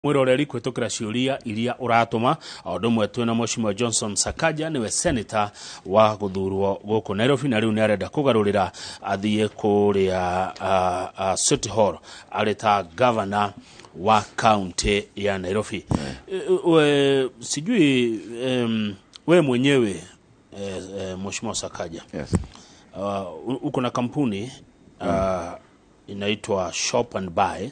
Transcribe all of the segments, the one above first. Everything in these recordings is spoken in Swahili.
Mwiroreri kwitukira ciuria iria uratuma o undu umwe twina Mheshimiwa Johnson Sakaja, niwe senator wa guthurwo guku Nairobi, na riu niarenda kugarurira athie kuria City Hall ari ta governor wa county ya Nairobi. We, sijui we mwenyewe, Mheshimiwa Sakaja, Yes. uko na kampuni inaitwa Shop and Buy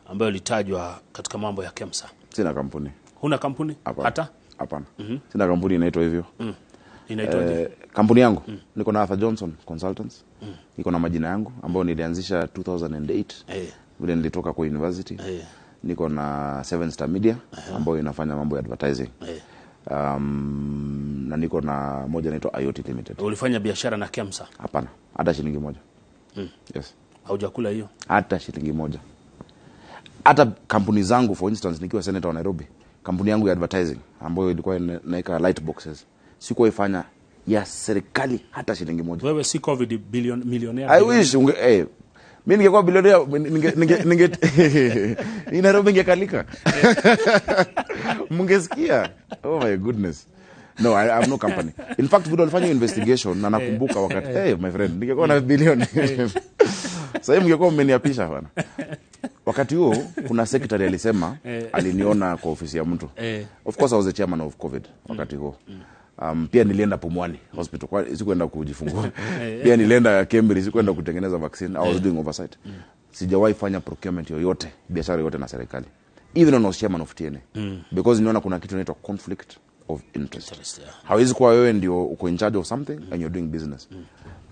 ambayo ilitajwa katika mambo ya KEMSA. Sina kampuni. Huna kampuni? Hapana. Hata? Hapana. Sina kampuni inaitwa hivyo. Inaitwaje? Kampuni yangu niko na Arthur Johnson Consultants. Iko na majina yangu ambayo nilianzisha 2008 vile nilitoka kwa university. Niko na Seven Star Media ambayo inafanya mambo ya advertising. Na niko na moja inaitwa IoT Limited. Ulifanya biashara na KEMSA? Hapana, hata shilingi moja. Yes. Haujakula hiyo? Hata shilingi moja. Hata kampuni zangu, for instance, nikiwa senator wa Nairobi, kampuni yangu ya advertising ambayo ilikuwa inaweka light boxes, sikuwa ifanya ya serikali hata shilingi moja. Wewe si COVID billion, millionaire? I wish unge, mi ningekuwa bilionea, ninge hii Nairobi ingekalika, mungesikia. Oh my goodness, no, I have no company. In fact, vile walifanya investigation na nakumbuka wakati, hey, my friend, ningekuwa na bilioni sasa hivi mngekuwa mmeniapisha bana. Wakati huo kuna secretary alisema aliniona kwa ofisi ya mtu. Of course I was the chairman of COVID wakati huo. Pia nilienda Pumwani Hospital, kwa sikuenda kujifungua. Pia nilienda Cambridge, sikuenda kutengeneza vaccine. I was doing oversight. Sijawahi fanya procurement yoyote, biashara yoyote na serikali, even when I was chairman of TNA, because niliona kuna kitu inaitwa conflict of interest. Interest, yeah. Hawezi kuwa wewe ndio uko in charge of something and you're doing business.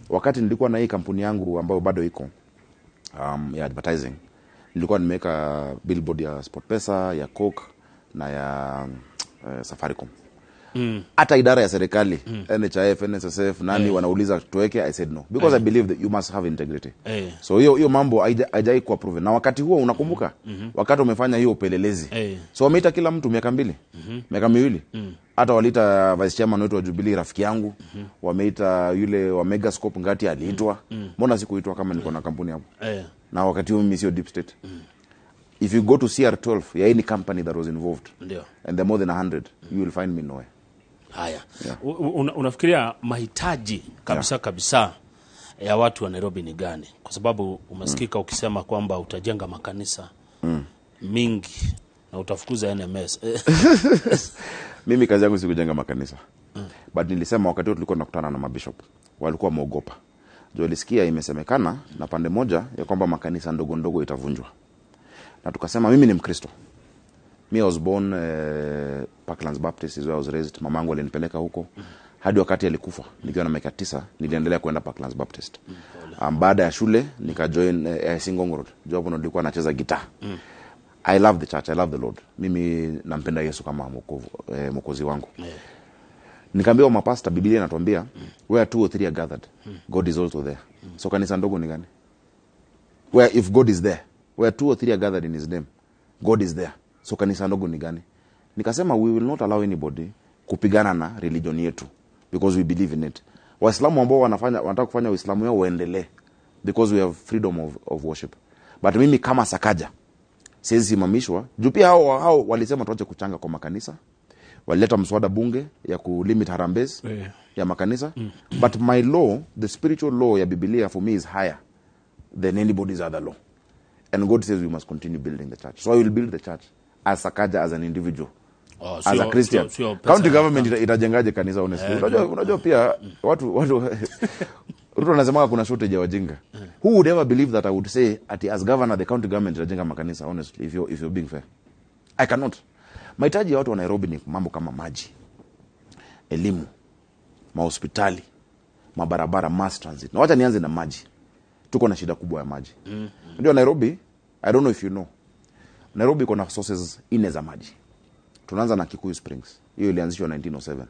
Wakati nilikuwa na hii kampuni yangu ambayo bado iko, ya advertising, nilikuwa nimeweka billboard ya SportPesa, ya Coke na ya Safaricom. Hata idara ya serikali, NHIF, NSSF, nani, wanauliza tuweke. I said no, because I believe that you must have integrity. So hiyo mambo haijai kuwa proven. Na wakati huo, unakumbuka wakati umefanya hiyo upelelezi, so wameita kila mtu miaka 2, miaka 2. Hata waliita vice chairman wetu wa Jubilee, rafiki yangu. Wameita yule wa Megascope, Ngati, aliitwa. Mbona sikuitwa kama niko na kampuni hapo? Na wakati huo mimi sio deep state. If you go to CR12 ya any company that was involved, and there are more than 100, you will find me nowhere. Haya. Yeah. Unafikiria mahitaji kabisa kabisa ya watu wa Nairobi ni gani? Kwa sababu umesikika ukisema kwamba utajenga makanisa mingi na utafukuza NMS. Mimi kazi yangu si kujenga makanisa, but nilisema wakati huo tulikuwa tunakutana na mabishop, walikuwa wameogopa juu walisikia imesemekana na pande moja ya kwamba makanisa ndogo ndogo itavunjwa. Na tukasema, mimi ni Mkristo. Me, I was born, Parklands Baptist is where I was raised. Mamangu alinipeleka huko hadi wakati alikufa nikiwa na miaka 9. Niliendelea kwenda Parklands Baptist. Baada ya shule nikajoin AIC Ngong Road, juu hapo ndo nilikuwa nacheza gitaa. I love the church, I love the Lord. Mimi nampenda Yesu kama mwokozi wangu. Nikaambiwa mapasta, Biblia inatuambia where two or three are gathered, God is also there. So kanisa ndogo ni gani? Where if God is there, where two or three are gathered in his name, God is there. So kanisa ndogo ni gani? Nikasema we will not allow anybody kupigana na religion yetu because we believe in it. Waislamu ambao wanataka kufanya Uislamu yao waendelee because we have freedom of worship. But mimi kama Sakaja siwezi simamishwa, juu pia hao walisema tuache kuchanga kwa makanisa. Walileta mswada bunge ya kulimit harambees ya makanisa. But my law, the spiritual law ya Bibilia, for me is higher than anybody's other law. And God says we must continue building the church. So I will build the church as Sakaja, as an individual, Oh, as a Christian. sio pesa County ya government itajengaje kanisa, honestly? Unajua pia watu Ruto anasema kuna shortage ya wajinga. Who would ever believe that I would say ati as governor the county government itajenga makanisa, honestly, if you're being fair? I cannot. Mahitaji ya watu wa Nairobi ni mambo kama maji, elimu, mahospitali, mabarabara, mass transit. Na wacha nianze na maji. Tuko na shida kubwa ya maji. Ndio Nairobi, I don't know if you know. Nairobi iko na sources nne za maji. Tunaanza na Kikuyu Springs. Hiyo ilianzishwa 1907,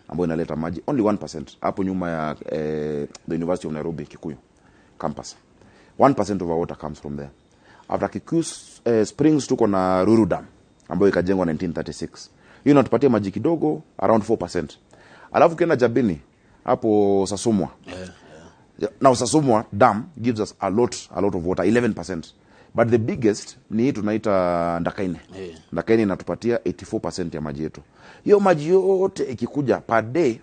ambayo inaleta maji only 1% hapo nyuma ya the University of Nairobi Kikuyu campus. 1% of our water comes from there. After Kikuyu Springs tuko na Ruiru Dam ambayo ikajengwa 1936. Hiyo inatupatia maji kidogo, around 4%. Alafu ukienda Jabini hapo Sasumwa. Now Sasumwa Dam gives us a lot of water, 11%. But the biggest ni hii tunaita Ndakaine. Ndakaine inatupatia 84% ya maji yetu. Hiyo maji yote ikikuja per day,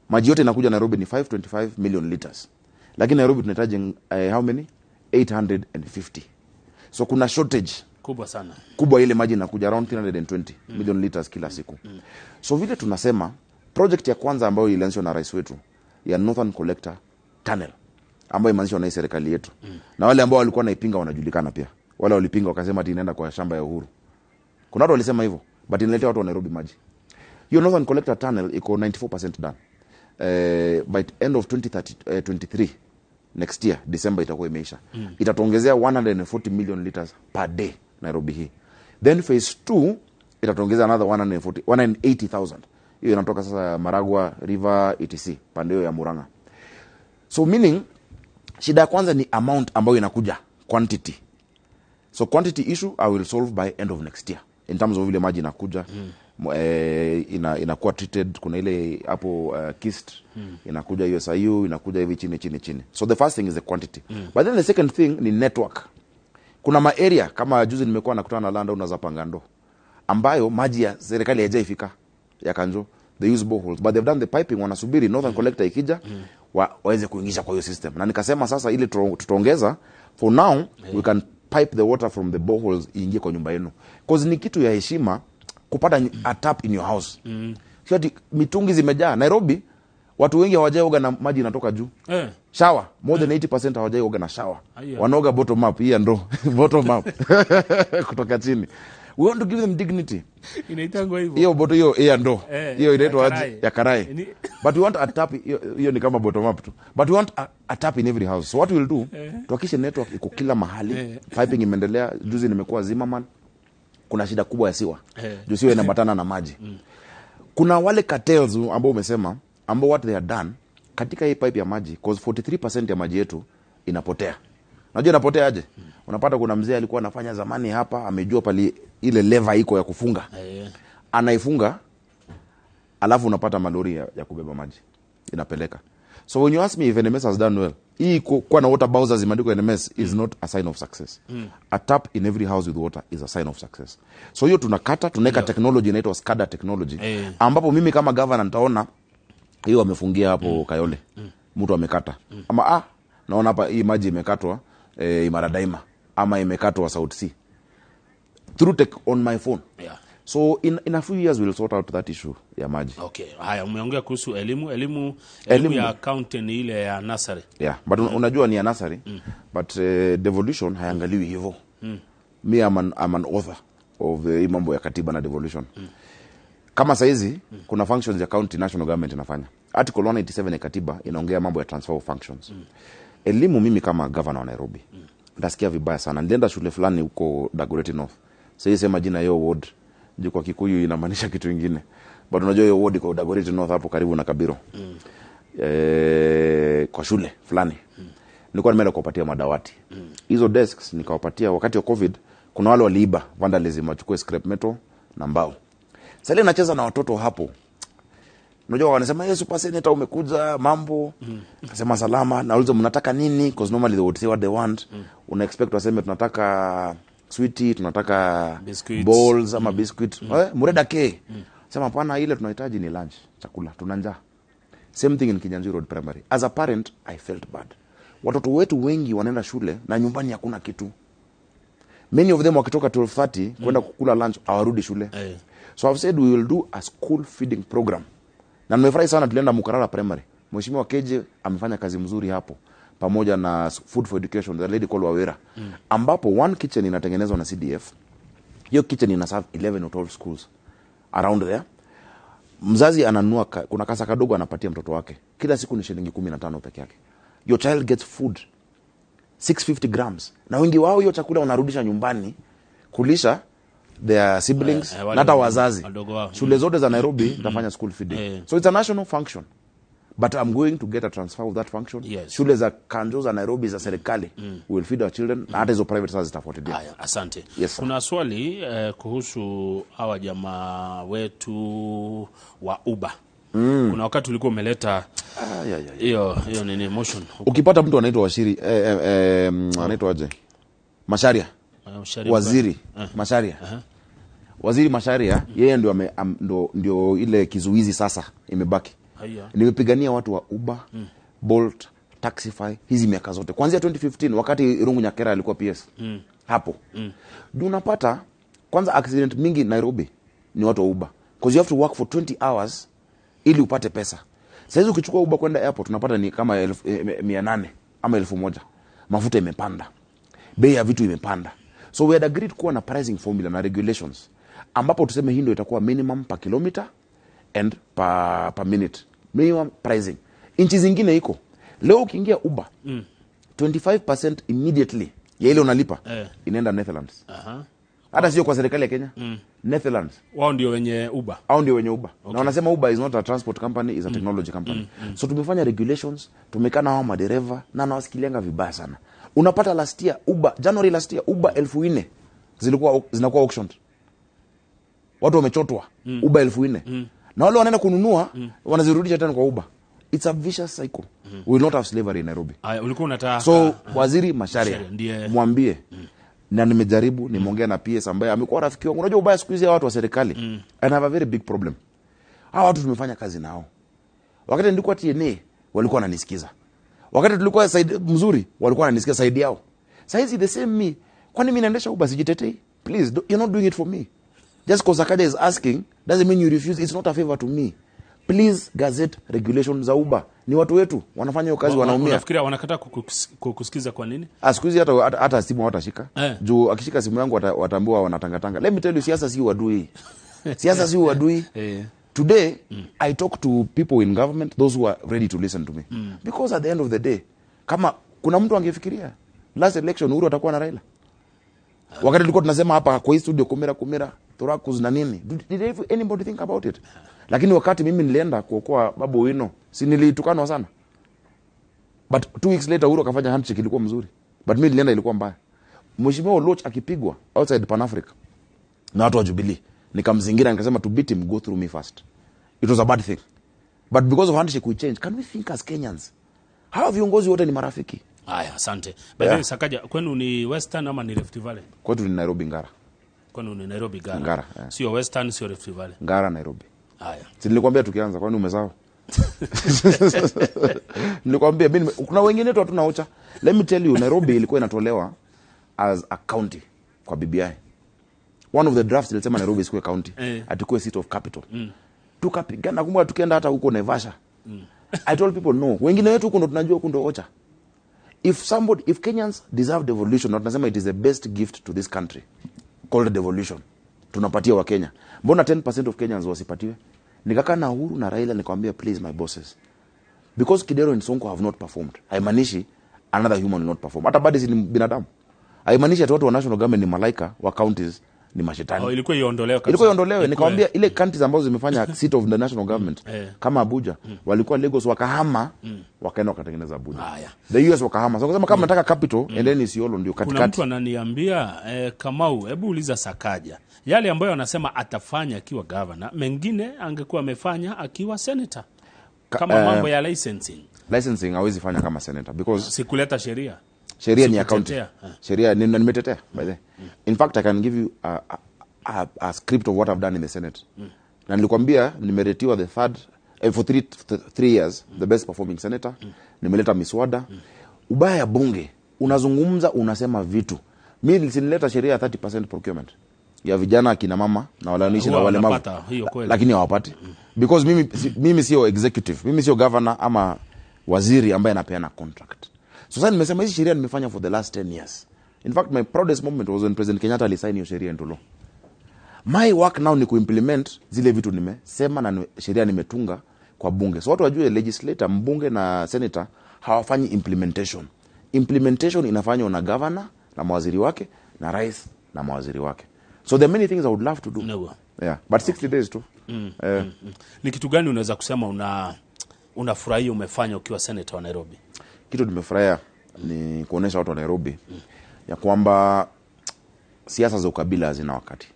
maji yote inakuja Nairobi ni 525 million liters, lakini Nairobi tunahitaji how many? 850. So kuna shortage kubwa sana. Kubwa. Ile maji inakuja around 320 million liters kila siku. So vile tunasema, project ya kwanza ambayo ilianzishwa na rais wetu ya Northern Collector Tunnel, ambayo imeanzishwa na hii serikali yetu, na wale ambao walikuwa naipinga wanajulikana pia. Wale walipinga wakasema ati inaenda kwa shamba ya Uhuru. Kuna watu walisema hivyo, but inaletea watu wa Nairobi maji. Hiyo Northern Collector Tunnel iko 94% done. By the end of 2030, 23, next year December, itakuwa imeisha. Itatuongezea 140 million liters per day Nairobi hii. Then phase 2 itatuongezea another 140 180,000. Hiyo inatoka sasa Maragua River, etc, pande hiyo ya Murang'a. So meaning shida ya kwanza ni amount ambayo inakuja, quantity. So quantity issue I will solve by end of next year in terms of vile maji inakuja, inakuwa treated. Kuna ile hapo KIST, inakuja USIU, inakuja hivi chini chini chini. So the first thing is the quantity, but then the second thing ni network. Kuna maarea kama juzi nimekuwa nakutana na landowner za Pangando ambayo maji ya serikali haijaifika ya Kanjo. They use boreholes, but they've done the piping. Wanasubiri Northern Collector ikija, waweze kuingisha kwa hiyo system. Na nikasema sasa ile tutaongeza, for now we can pipe the water from the boreholes iingie kwa nyumba yenu, cause ni kitu ya heshima kupata a tap in your house. Sio ati mitungi zimejaa. Nairobi watu wengi hawajaoga na maji inatoka juu. Shower, more than 80% hawajaioga na shower. Aya. Wanaoga bottom up. Hii ya ndoo, bottom up, kutoka chini. We want to give them dignity. Inaitangwa hivyo? Hiyo bottom, hiyo ya ndoo, hiyo inaitwa ya aje? karai. Ya karai. But we want a tap. Hiyo ni kama bottom up tu, but we want a tap in every house. So what we'll do, tuhakikishe network iko kila mahali. Piping imeendelea. Juzi nimekuwa Zimmerman. Kuna shida kubwa ya sewer, juu sewer inaambatana na maji. Kuna wale cartels ambao umesema, ambao what they have done katika hii pipe ya maji, cause 43% ya maji yetu inapotea. Unajua inapotea aje? Unapata kuna mzee alikuwa anafanya zamani hapa, amejua pali ile lever iko ya kufunga, anaifunga, alafu unapata malori ya kubeba maji inapeleka. So when you ask me if NMS has done well, hii kuwa na water bowsers imeandikwa NMS is not a sign of success. A tap in every house with water is a sign of success. So hiyo tunakata, tunaweka technology inaitwa SCADA technology, ambapo mimi kama governor nitaona hiyo wamefungia hapo Kayole, mtu amekata, ama naona hapa hii maji imekatwa Imara Daima ama imekatwa South C, through tech on my phone. So in a few years we'll sort out that issue ya maji. Okay. Haya, umeongea kuhusu elimu. Elimu Elimu. ya county ni ile ya nursery. Yeah, but unajua ni ya nursery, but devolution haiangaliwi hivyo. Me, I'm an author of hii mambo ya katiba na devolution. Kama saizi kuna functions ya county, national government inafanya. Article 187 ya katiba inaongea mambo ya transfer of functions. Elimu, mimi kama governor wa Nairobi ntasikia vibaya sana. Nilienda shule fulani huko Dagoretti North. Sasa sema jina hiyo ward juu kwa Kikuyu inamaanisha kitu ingine, but unajua hiyo ward iko Dagoretti North hapo karibu na Kabiro. Kwa shule fulani nilikuwa nimeenda kuwapatia madawati, hizo desks nikawapatia wakati wa COVID. Kuna wale waliiba, vandalism, wachukue scrap metal na mbao. Sasa ile nacheza na watoto hapo, unajua wanasema, "Hey, super senator, umekuja, mambo?" Nasema, "Salama." Nauliza, "Mnataka nini?" Because normally they would say what they want. Una expect waseme, "Tunataka sweetie, tunataka Biscuits. balls ama biscuit." "Murenda ke?" Sema, "Hapana, ile tunahitaji ni lunch, chakula, tuna njaa." Same thing in Kinyanjui Road Primary. As a parent I felt bad. Watoto wetu wengi wanaenda shule na nyumbani hakuna kitu. Many of them wakitoka 12:30 kwenda kukula lunch hawarudi shule. So I've said we will do a school feeding program, na nimefurahi sana. Tulienda Mukarara Primary. Mheshimiwa Keje amefanya kazi mzuri hapo pamoja na Food for Education, the lady called Wawera, ambapo one kitchen inatengenezwa na CDF. Hiyo kitchen ina serve 11 or 12 schools around there. Mzazi ananunua kuna kasa kadogo anapatia mtoto wake kila siku, ni shilingi 15 peke yake. Your child gets food, 650 grams, na wengi wao hiyo chakula wanarudisha nyumbani kulisha their siblings Wale na hata wazazi. Wadogo wao. Shule zote za Nairobi nitafanya school feeding. So it's a national function, but I'm going to get a transfer of that function. Shule za kanjo za Nairobi za serikali will feed our children, na hata hizo private sasa zitafuatilia. Haya, asante. Yes, sir. Kuna swali kuhusu hawa jamaa wetu wa Uber. Kuna wakati ulikuwa umeleta Ah, yeah. hiyo hiyo nini, motion. Ukipata mtu anaitwa Washiri, anaitwa aje? Macharia. Macharia. Waziri Macharia. Waziri Macharia, yeye ndio ndio ile kizuizi sasa imebaki. Haya. Nimepigania watu wa Uber, Bolt, Taxify hizi miaka zote kuanzia 2015 wakati Irungu Nyakera alikuwa PS. Hapo ndio unapata kwanza accident mingi Nairobi ni watu wa Uber, because you have to work for 20 hours ili upate pesa. Saizi ukichukua Uber kwenda airport unapata ni kama 800 ama 1000. Mafuta imepanda, bei ya vitu imepanda. So we had agreed kuwa na pricing formula na regulations ambapo tuseme hii ndio itakuwa minimum per kilometer and per minute, minimum pricing. Nchi zingine iko leo ukiingia Uber, 25% immediately ya ile unalipa inaenda Netherlands. Hata sio kwa serikali ya Kenya. Netherlands. Wao ndio wenye Uber. Au ndio wenye Uber. Na wanasema Uber is not a transport company, is a technology company. So tumefanya regulations, tumekaa na hao madereva na nawasikilianga vibaya sana. Unapata last year Uber, January last year Uber 4,000 zilikuwa zinakuwa auctioned. Watu wamechotwa Uber 4,000. Na wale wanaenda kununua wanazirudisha tena kwa Uber. It's a vicious cycle. We will not have slavery in Nairobi. Aya, ulikuwa unataka So Waziri Macharia Macharia, ndiye- mwambie, na nimejaribu, nimeongea na PS ambaye amekuwa rafiki wangu. Unajua ubaya siku hizi hawa watu wa serikali, and I have a very big problem. Hawa watu tumefanya kazi nao. Wakati nilikuwa TNA walikuwa wananisikiza. Wakati tulikuwa side mzuri walikuwa wananisikiza side yao. Saizi the same me. Kwani mimi naendesha Uber sijitetei? Please, you're not doing it for me. Just because Sakaja is asking doesn't mean you refuse. It's not a favor to me. Please gazette regulation za Uber. Ni watu wetu wanafanya hiyo kazi, wanaumia. Unafikiria wanakataa kukusikiza kwa nini? Ah, siku hizi hata simu hawatashika. Juu akishika simu yangu wataambiwa wanatangatanga. Let me tell you, siasa si uadui. Siasa si uadui. Today, I talk to people in government, those who are ready to listen to me. Because at the end of the day, kama kuna mtu angefikiria last election Uhuru atakuwa na Raila. Wakati tulikuwa tunasema hapa kwa hii studio kumira kumira Turakus na nini. Did anybody think about it? Lakini wakati mimi nilienda kuokoa Babu Owino, si nilitukanwa sana. But 2 weeks later Uhuru akafanya handshake, ilikuwa mzuri. But mimi nilienda ilikuwa mbaya. Mheshimiwa Oluoch akipigwa outside Pan Africa na watu wa Jubilee, nikamzingira nikasema to beat him go through me first. It was a bad thing. But because of handshake we changed. Can we think as Kenyans? Hawa viongozi wote ni marafiki. Haya, asante. By the way, Sakaja, kwenu ni Western ama ni Rift Valley? Kwetu ni Nairobi Ngara. Kwenu ni Nairobi Ngara. Ngara, yeah. Sio Western, sio Rift Valley. Ngara Nairobi. Haya. Si nilikwambia tukianza, kwani umesahau? Nilikwambia mimi kuna wengine tu hatuna ocha. Let me tell you, Nairobi ilikuwa inatolewa as a county kwa BBI. One of the drafts ilisema Nairobi isikuwe county, atikuwe seat of capital. Tukapigana, kumbuka tukienda hata huko Naivasha. I told people no, wengine wetu huko ndo tunajua huko ndo ocha. If Kenyans deserve devolution, na tunasema it is the best gift to this country called devolution. Tunapatia wa Kenya. Mbona 10% of Kenyans wasipatiwe? Nikakaa na Uhuru na Raila nikamwambia please my bosses. Because Kidero and Sonko have not performed. Haimaanishi another human will not perform. Hata bado si ni binadamu. Haimaanishi ati watu wa national government ni malaika, wa counties ni mashetani. Oh, ilikuwa iondolewe kabisa. Ilikuwa iondolewe. Nikamwambia ile counties ambazo zimefanya seat of the national government kama Abuja, walikuwa Lagos wakahama, wakaenda wakatengeneza Abuja. Haya. The US wakahama. So kasema kama nataka capital, endeni Isiolo ndio Kuna katikati. mtu ananiambia Kamau, hebu uliza Sakaja yale ambayo anasema atafanya akiwa governor, mengine angekuwa amefanya akiwa senator. Kama mambo ya licensing. Licensing hawezi fanya kama senator because Sikuleta sheria. Sheria ni ya county. Sikutetea. Sheria ni nimetetea by the way. In fact I can give you a script of what I've done in the Senate. Na nilikwambia nimeretiwa the third for three years the best performing senator. Nimeleta miswada. Ubaya ya bunge unazungumza unasema vitu. Mimi nilileta sheria ya 30% procurement ya vijana, akina mama na wale wanaishi na Huwa walemavu. wanapata hiyo kweli. Lakini hawapati. Because mimi sio executive, mimi sio governor ama waziri ambaye anapeana contract. So sasa nimesema hizi sheria nimefanya for the last 10 years. In fact my proudest moment was when President Kenyatta alisign hiyo sheria into law. My work now ni kuimplement zile vitu nimesema na sheria nimetunga kwa bunge. So watu wajue legislator, mbunge na senator hawafanyi implementation. Implementation inafanywa na governor na mawaziri wake na rais na mawaziri wake. So there are many things I would love to do. No. Yeah, but 60 days tu. Ni kitu gani unaweza kusema unafurahia umefanya ukiwa senator wa Nairobi? Kitu nimefurahia ni kuonesha watu wa Nairobi ya kwamba siasa za ukabila hazina wakati.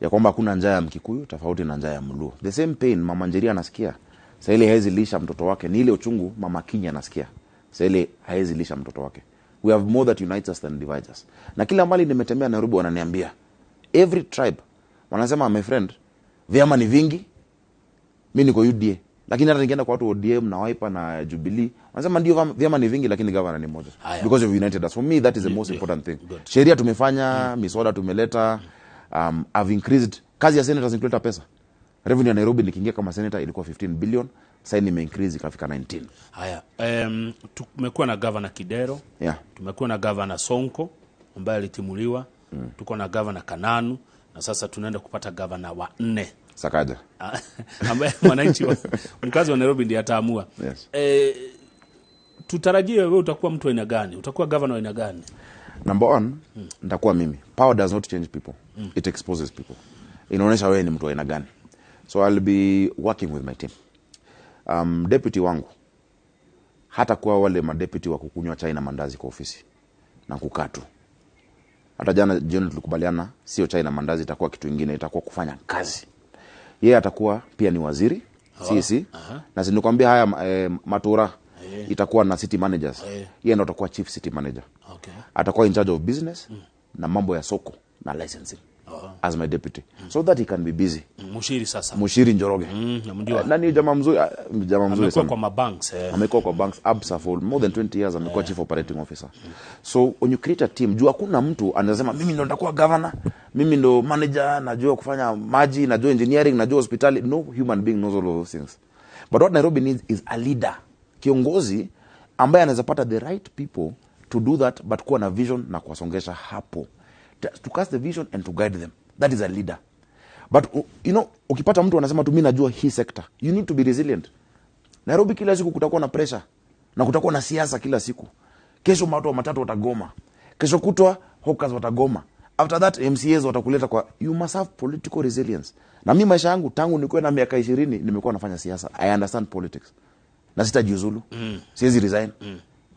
Ya kwamba hakuna njaa ya Mkikuyu tofauti na njaa ya Mluo. The same pain Mama Njeri anasikia sasa ile haezi lisha mtoto wake, ni ile uchungu Mama Kinya anasikia sasa ile haezi lisha mtoto wake. We have more that unites us than divides us. Na kila mahali nimetembea Nairobi wananiambia, every tribe wanasema, my friend, vyama ni vingi, mi niko UDA, lakini hata nikienda kwa watu wa ODM na Wiper na Jubilee wanasema ndio vyama ni vingi, lakini governor ni mmoja, Haya. because you've united us. For me, that is the most important thing. Good. Sheria tumefanya, miswada tumeleta, I've increased. Kazi ya senators ni kuleta pesa. Revenue ya Nairobi nikiingia kama senator ilikuwa 15 billion, sasa nime increase ikafika 19. Haya, tumekuwa na gavana Kidero, tumekuwa na gavana Sonko ambaye alitimuliwa, tuko na gavana Kananu na sasa tunaenda kupata gavana wa nne Sakaja. Ambaye mwananchi wa, mkazi wa Nairobi ndiye ataamua. Tutarajie wewe utakuwa mtu aina gani? Utakuwa gavana wa aina gani? Number one, nitakuwa mimi. Power does not change people, it exposes people. Inaonyesha wewe ni mtu wa aina gani. So I'll be working with my team. Deputy wangu hata kuwa wale madeputy wa kukunywa chai na mandazi kwa ofisi na kukaa tu. Hata jana jioni tulikubaliana sio chai na mandazi, itakuwa kitu ingine, itakuwa kufanya kazi. Yeye atakuwa pia ni waziri CC, na si nikwambia haya, matura itakuwa na city managers, yeye ndo atakuwa chief city manager. Atakuwa in charge of business na mambo ya soko na licensing as my deputy, so that he can be busy. Mushiri sasa. Mushiri Njoroge. Namjua. Nani, jamaa mzuri, jamaa mzuri Amekuwa sana. kwa mabanks. Amekuwa kwa banks, Absa, for more than 20 years amekuwa chief operating officer. So when you create a team, juu hakuna mtu anasema mimi ndo nitakuwa governor, mimi ndo manager, najua kufanya maji, najua engineering, najua hospitali. No human being knows all of those things. But what Nairobi needs is a leader, kiongozi ambaye anaweza pata the right people to do that, but kuwa na vision na kuwasongesha hapo, to cast the vision and to guide them. That is a leader. But ukipata mtu anasema tu mi najua hii sector, you need to be resilient. Nairobi kila siku kutakuwa na pressure na kutakuwa na siasa kila siku. Kesho watu wa matatu watagoma, kesho kutwa hawkers watagoma, after that MCAs watakuleta kwa. You must have political resilience. Na mi maisha yangu tangu nikuwe na miaka 20 nimekuwa nafanya siasa. I understand politics na sitajiuzulu, siwezi resign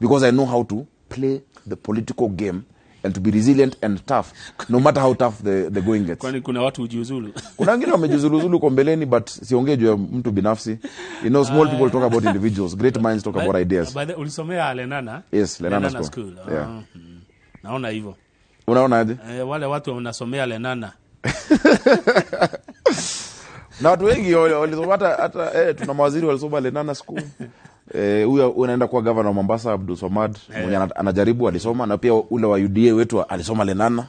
because I know how to play the political game and to be resilient and tough no matter how tough the going gets. Kwani kuna watu hujiuzulu? Kuna wengine wamejiuzuluzulu kwa mbeleni, but siongee juu ya mtu binafsi. Small people talk about individuals, great minds talk about ideas. By the, ulisomea Lenana? Yes, Lenana School. School. Yeah. Ah, Naona hivyo. Unaona aje? Wale watu wanasomea Lenana. Na watu wengi walisoma, hata tuna mawaziri walisoma Lenana School. Huyo unaenda kuwa governor wa Mombasa, Abdul Somad, mwenye anajaribu, alisoma, na pia ule wa UDA wetu alisoma Lenana,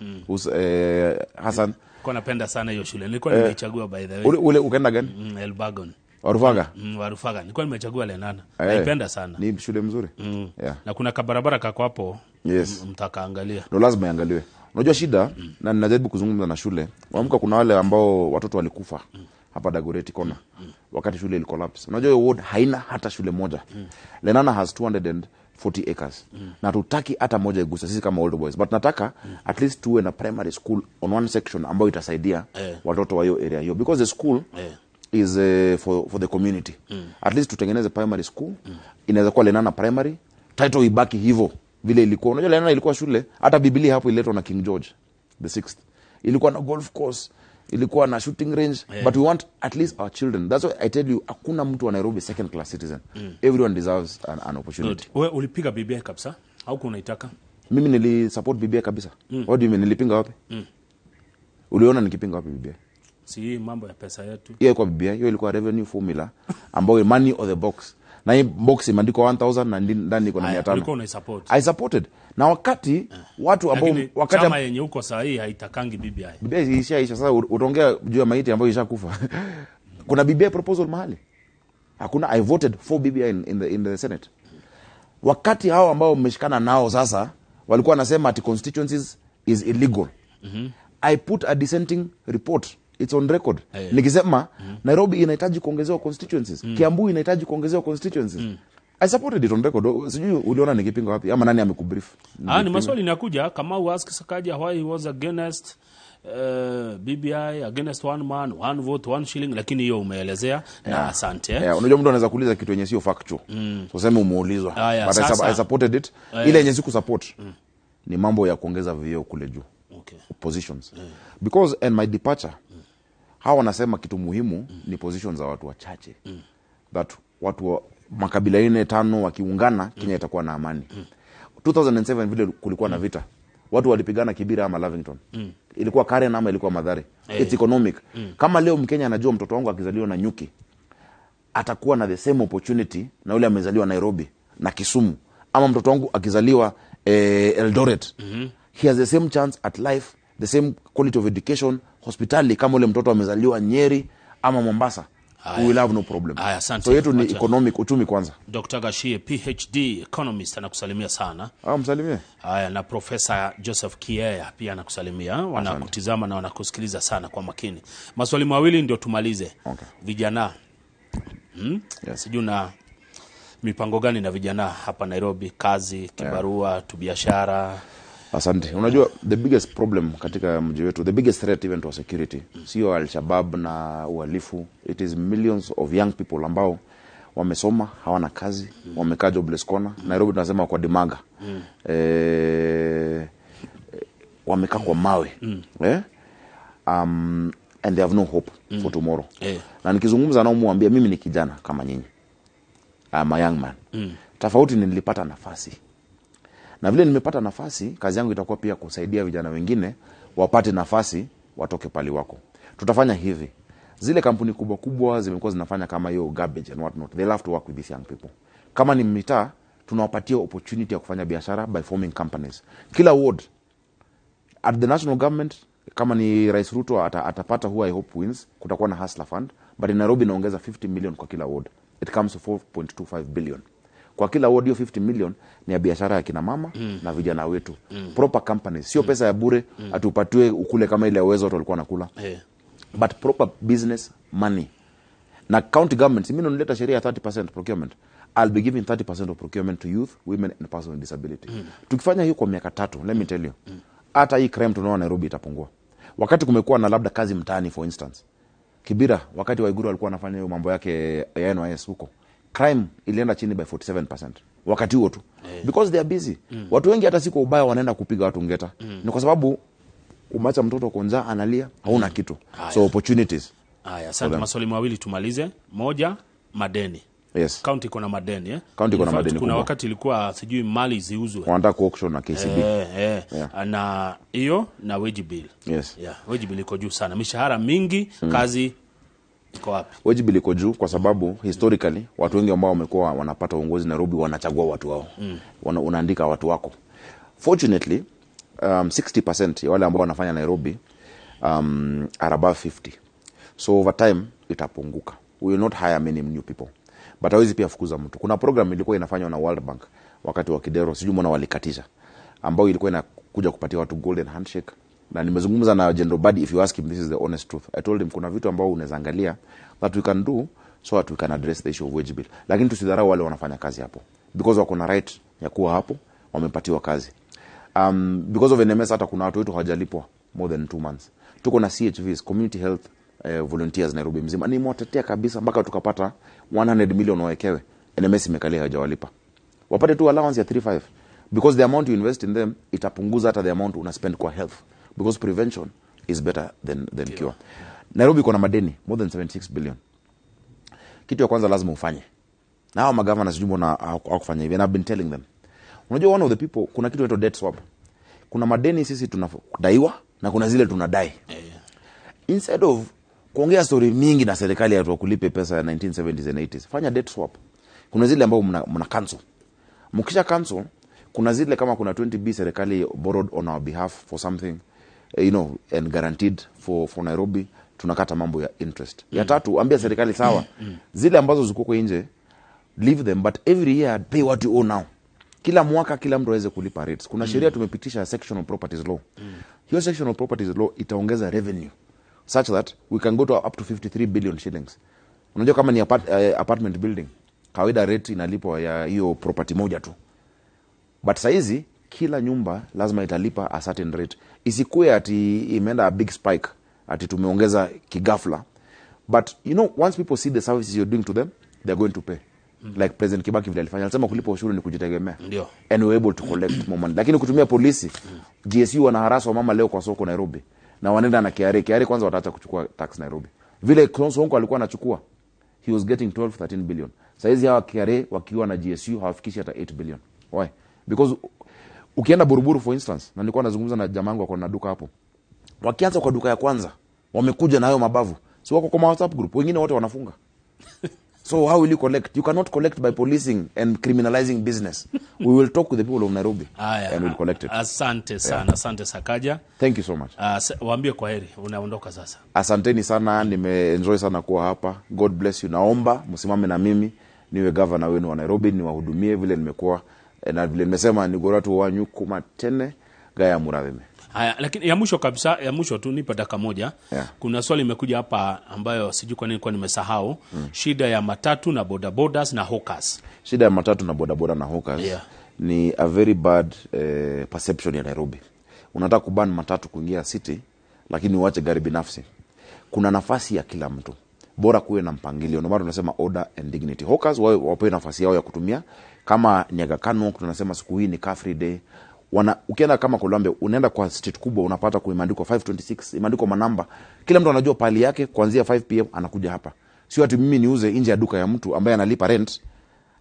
Hassan. Nilikuwa napenda sana hiyo shule. Nilikuwa nimeichagua, by the way. Ule ukaenda gani? Elbagon. Warufaga. Warufaga. Nilikuwa nimechagua Lenana. Naipenda sana. Ni shule mzuri. Yeah. Na kuna kabarabara kako hapo. Yes. Mtakaangalia. Ndo lazima iangaliwe. Unajua shida, na ninajaribu kuzungumza na shule, waamka, kuna wale ambao watoto walikufa hapa Dagoretti Corner wakati shule ili collapse. Unajua hiyo ward haina hata shule moja. Lenana has 240 acres na tutaki hata moja iguse sisi kama old boys, but nataka at least tuwe na primary school on one section ambayo itasaidia watoto wa hiyo area hiyo, because the school is for the community. At least tutengeneze primary school. Inaweza kuwa Lenana Primary, title ibaki hivyo vile ilikuwa. Unajua Lenana ilikuwa shule, hata Biblia hapo ililetwa na King George the Sixth. Ilikuwa na golf course, ilikuwa na shooting range, but we want at least our children. That's why I tell you, hakuna mtu wa Nairobi second class citizen. Everyone deserves an opportunity. Wewe ulipiga BBI kabisa au unaitaka? Mimi nili support BBI kabisa. What do you mean, nilipinga wapi? Uliona nikipinga wapi BBI? Si hii mambo ya pesa yetu. Hiyo ilikuwa BBI? Hiyo ilikuwa revenue formula ambayo money or the box, na hii box imeandikwa 1000 na ndani iko na Haya, 500. ulikuwa unaisupport. I supported, na wakati watu ambao Lakini wakati chama yenye uko saa hii haitakangi BBI. BBI ishaisha. Sasa utaongea juu ya maiti ambayo ishakufa. Kuna BBI proposal mahali? Hakuna. I voted for BBI in the Senate. Wakati hao ambao mmeshikana nao sasa walikuwa wanasema ati constituencies is illegal, I put a dissenting report, it's on record, nikisema Nairobi inahitaji kuongezewa constituencies, Kiambu inahitaji kuongezewa constituencies. I supported it on record. Sijui uliona nikipinga wapi ama nani amekubrief. Ah, ni maswali inakuja. Kamau ask Sakaja why he was against BBI, against one man, one vote, one shilling, lakini hiyo umeelezea na asante. Yeah, unajua mtu anaweza kuuliza kitu yenye sio factual, so sema umeulizwa. Aya, But sasa. I supported it. Ile yenye siku support ni mambo ya kuongeza vyeo kule juu, positions, because and my departure, hawa wanasema kitu muhimu ni positions za watu wachache, that watu wa makabila nne tano wakiungana, Kenya itakuwa na amani. 2007 vile kulikuwa na vita, watu walipigana Kibera ama Lavington, ilikuwa Karen ama ilikuwa Mathare. It's economic. Kama leo Mkenya anajua mtoto wangu akizaliwa Nanyuki atakuwa na the same opportunity na yule amezaliwa Nairobi na Kisumu, ama mtoto wangu akizaliwa Eldoret, he has the same chance at life, the same quality of education, hospitali kama ule mtoto amezaliwa Nyeri ama Mombasa. We will have no problem. Aya, asante. So yetu ni Wacha. economic, uchumi kwanza. Dr. Gashie, PhD economist, anakusalimia sana. Ah, msalimie. Haya, na Profesa Joseph Kiea pia anakusalimia, wanakutizama na wanakusikiliza sana kwa makini. Maswali mawili ndio tumalize. Okay. Vijana, Yes. sijui na mipango gani na vijana hapa Nairobi, kazi, kibarua, tubiashara? Asante. Unajua, the biggest problem katika mji wetu, the biggest threat even to our security, sio Al-Shabaab na uhalifu. It is millions of young people ambao wamesoma, hawana kazi, wamekaa jobless corner. Nairobi tunasema kwa dimaga. Wamekaa kwa mawe. Eh? And they have no hope for tomorrow. Na nikizungumza nao muambia mimi ni kijana kama nyinyi. I'm a young man. Tofauti ni nilipata nafasi, na vile nimepata nafasi, kazi yangu itakuwa pia kusaidia vijana wengine wapate nafasi, watoke pali wako. Tutafanya hivi: zile kampuni kubwa kubwa zimekuwa zinafanya kama hiyo garbage and what not, they love to work with these young people. Kama ni mitaa, tunawapatia opportunity ya kufanya biashara by forming companies kila ward. At the national government, kama ni Rais Ruto atapata, who I hope wins, kutakuwa na Hustler Fund, but in Nairobi naongeza 50 million kwa kila ward. It comes to 4.25 billion kwa kila ward. Hiyo 50 million ni ya biashara ya kina mama na vijana wetu, proper companies, sio pesa ya bure atupatiwe ukule kama ile ya Uwezo watu walikuwa nakula, but proper business money. Na county governments, mimi nileta sheria ya 30% procurement. I'll be giving 30% of procurement to youth, women and persons with disability. Tukifanya hiyo kwa miaka 3, let me tell you, hata hii crime tunaona Nairobi itapungua. Wakati kumekuwa na labda kazi mtaani, for instance Kibera, wakati Waiguru alikuwa anafanya hiyo mambo yake ya NYS huko, crime ilienda chini by 47% wakati huo tu, because they are busy. Watu wengi hata si kwa ubaya wanaenda kupiga watu ngeta, ni kwa sababu umeacha mtoto kwa njaa analia, hauna kitu. So opportunities. Haya, asante. Maswali mawili tumalize. Moja, madeni. Yes. County iko na madeni, eh? County iko na In fact, madeni kuna kubwa. Wakati ilikuwa sijui mali ziuzwe. Wanataka kuauction na KCB. Eh. Na hiyo na wage bill. Yes. Yeah, wage bill iko juu sana, mishahara mingi, kazi iko wapi? Wage bill iko juu kwa sababu historically watu wengi ambao wamekuwa wanapata uongozi Nairobi wanachagua watu wao. Unaandika watu wako. Fortunately, 60% ya wale ambao wanafanya Nairobi are above 50, so over time itapunguka. We will not hire many new people, but hawezi pia fukuza mtu. Kuna program ilikuwa inafanywa na World Bank wakati wa Kidero, sijui mbona walikatisha, ambayo ilikuwa inakuja kupatia watu golden handshake. Na nimezungumza na General Badi, if you ask him, this is the honest truth. I told him kuna vitu ambao unaweza angalia that we can do so that we can address the issue of wage bill, lakini tusidharau wale wanafanya kazi hapo, because wako na right ya kuwa hapo, wamepatiwa kazi. Because of NMS, hata kuna watu wetu hawajalipwa more than 2 months. Tuko na CHVs, community health volunteers, Nairobi mzima. Nimewatetea kabisa mpaka tukapata 100 million wawekewe. NMS imekalia, hawajawalipa. Wapate tu allowance ya 35, because the amount you invest in them itapunguza hata the amount una spend kwa health, because prevention is better than cure. Nairobi iko na madeni more than 76 billion. Kitu ya kwanza lazima ufanye, na hawa magavana sijui mbona hawakufanya hivi, and I've been telling them, unajua, one of the people, kuna kitu inaitwa debt swap. Kuna madeni sisi tunadaiwa na kuna zile tunadai. Instead of kuongea story mingi na serikali ya kulipe pesa ya 1970s and 80s, fanya debt swap. Kuna zile ambao mna cancel. Mkisha cancel, kuna zile kama kuna 20B serikali borrowed on our behalf for something and guaranteed for Nairobi, tunakata mambo ya interest. Ya tatu, ambia serikali sawa, zile ambazo ziko huko nje, leave them, but every year pay what you owe now. Kila mwaka kila mtu aweze kulipa rates. Kuna sheria tumepitisha, sectional properties law. Hiyo sectional properties law itaongeza revenue such that we can go to up to 53 billion shillings. Unajua kama ni apartment building, kawaida rate inalipwa ya hiyo property moja tu, but saizi kila nyumba lazima italipa a certain rate. Isikue ati imeenda a big spike, ati tumeongeza kigafla, but once people see the services you're doing to them, they're going to pay. Like President Kibaki vile alifanya, alisema kulipa ushuru ni kujitegemea. Ndio. And we were able to collect more money. Lakini kutumia polisi, GSU wanaharass wamama leo kwa soko Nairobi, na wanaenda na KRA. KRA kwanza wataacha kuchukua tax Nairobi. Vile Sonko alikuwa anachukua, he was getting 12 13 billion. Saizi hawa KRA wakiwa na GSU hawafikishi hata 8 billion. Why? Because Ukienda Buruburu, for instance, na nilikuwa nazungumza na jamaa wangu ako na duka hapo, wakianza kwa duka ya kwanza wamekuja na hayo mabavu, si wako kwa WhatsApp group, wengine wote wanafunga. So how will you collect? You cannot collect by policing and criminalizing business. We will talk with the people of Nairobi Haya, and we'll collect it. Asante sana, asante Sakaja. Thank you so much. Waambie kwa heri, unaondoka sasa. Asanteni sana, nimeenjoy sana kuwa hapa. God bless you. Naomba msimame na mimi niwe gavana wenu wa Nairobi, niwahudumie vile nimekuwa, na vile nimesema nigoratu wanyu kuma tene gaya murathime. Haya, lakini ya mwisho kabisa, ya mwisho tu nipe dakika moja. Yeah. Kuna swali imekuja hapa ambayo sijui kwa nini kwa nimesahau. Shida ya matatu na bodabodas na hawkers. Shida ya matatu na bodaboda na hawkers ni a very bad perception ya Nairobi. Unataka kuban matatu kuingia city, lakini uache gari binafsi. Kuna nafasi ya kila mtu, bora kuwe na mpangilio. Ndio maana tunasema order and dignity. Hawkers wapewe nafasi yao ya kutumia. Kama ni Aga Khan Walk, tunasema siku hii ni car free day. Ukienda kama Columbia, unaenda kwa street kubwa, unapata kuimeandikwa 526, imeandikwa manamba. Kila mtu anajua pali yake kuanzia 5 p.m. anakuja hapa. Sio ati mimi niuze nje ya duka ya mtu ambaye analipa rent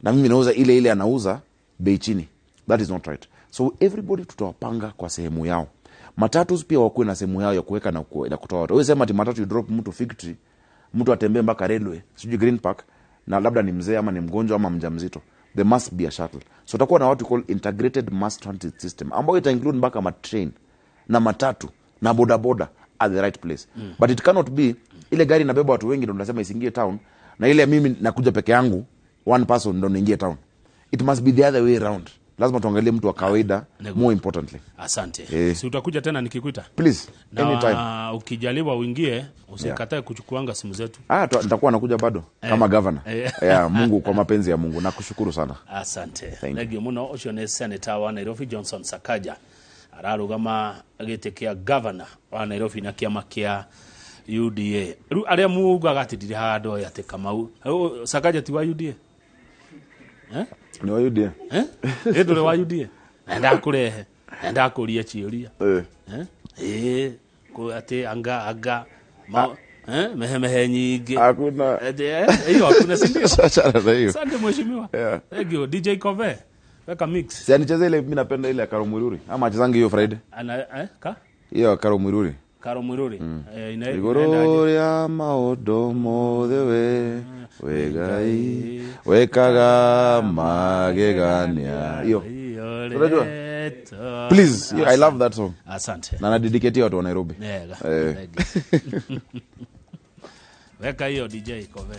na mimi nauza ile ile anauza bei chini. That is not right. So everybody tutawapanga kwa sehemu yao. Matatus pia wakuwe na sehemu yao ya kuweka na kutoa watu. Wewe sema ati matatu you drop mtu Fig Tree, mtu atembee mpaka Railway, sijui Green Park, na labda ni mzee ama ni mgonjwa ama mjamzito. There must be a shuttle. So utakuwa na what we call integrated mass transit system ambayo ita include mpaka matrain na matatu na bodaboda at the right place. But it cannot be ile gari inabeba watu wengi ndo tunasema isiingie town, na ile mimi nakuja peke yangu one person ndo niingie town. It must be the other way round. Lazima tuangalie mtu wa kawaida more importantly. Asante. Eh. Si utakuja tena nikikuita? Please, Na anytime. ukijaliwa uingie, usikatae kuchukuanga simu zetu. Ah, nitakuwa nakuja bado kama governor. Eh. Yeah, Mungu, kwa mapenzi ya Mungu. Nakushukuru sana. Asante. Thank you. Thengio muno. Ucio nĩ senator wa Nairobi Johnson Sakaja, ararũgama gĩtĩ kĩa governor wa Nairobi na kĩama kĩa UDA. Rĩu arĩa mugaga atĩ ndirĩ handũ atĩ Kamau. Rĩu Sakaja ti wa UDA, eh? Ni wa UDA. Eh, ĩ ndũrĩ wa UDA na ndakũrehe na ndakũria ciũria. Eh. Eh, ĩ atĩ anga anga ma, eh, mehemehe nyingĩ. Hakuna. Ati, hiyo hakuna, si ndio? Achana na hiyo. Asante mheshimiwa. Yeah. Thank you. DJ Kove. Weka mix. Si anicheze ile mimi napenda, ile ya Karo Mwiruri, ama achezange hiyo Friday? Ana ka? Hiyo ya Karo Mwiruri. Karo Mwiruri. Eh, Igũrũ inaendaje? rĩa maũndũ mothe we we Ngai wekaga magegania, hiyo. Unajua? Please, I love that song. Asante. Na nadedicate watu wa Nairobi. Nega. Eh. Thank you. Weka hiyo, DJ Kove.